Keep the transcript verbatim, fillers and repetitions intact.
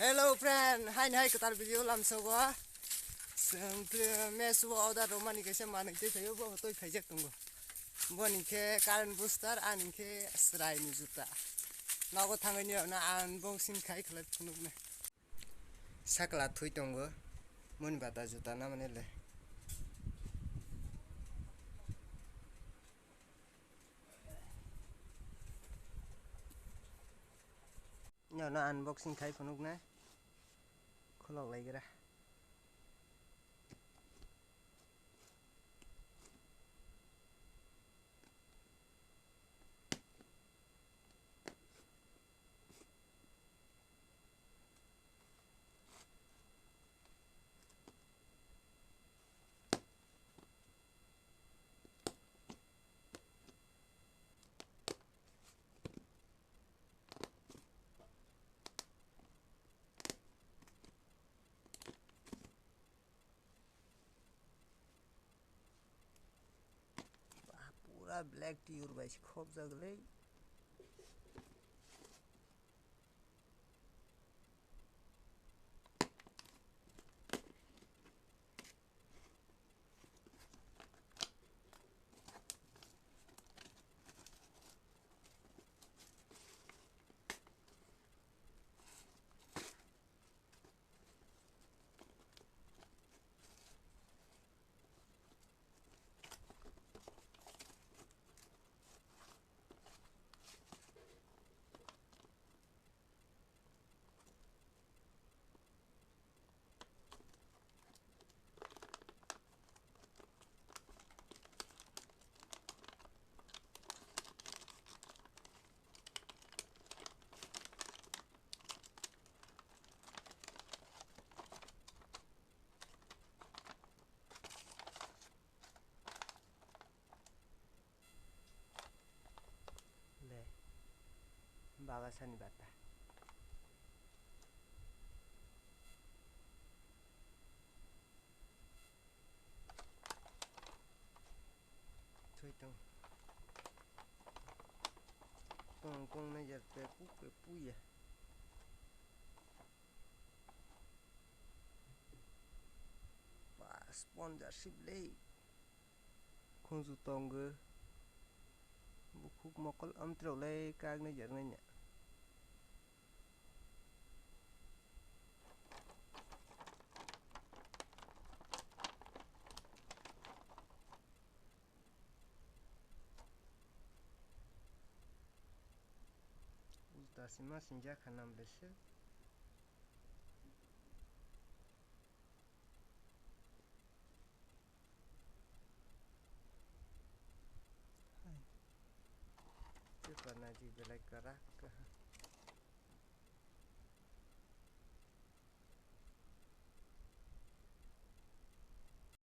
Hello friend, haini hai kwtal video lamsogo. Chwng mesh o order rwmani kaisa manwi twi phaio, bo twi phaijak tongo. Boni khe current booster, ani khe chwraini juta. Nogo thangwi nirokno unboxing khai khlai phunuknai. Sakla thwi tongo, moni bata juta namani le. Nirokno unboxing khai phunuknai. Khulok laigra. Pura black tiur bai se khopjak le. Le, bagasani bata. Thwi tong. Tong kong na jar pe pu pe pu ya. Pas pon jar sip le. Khunju tongo. Bukhuk mokol amtwrok le kagna jarnai nya. Ulta sima sinjak kha nam bese. Paper naji belai kwrak.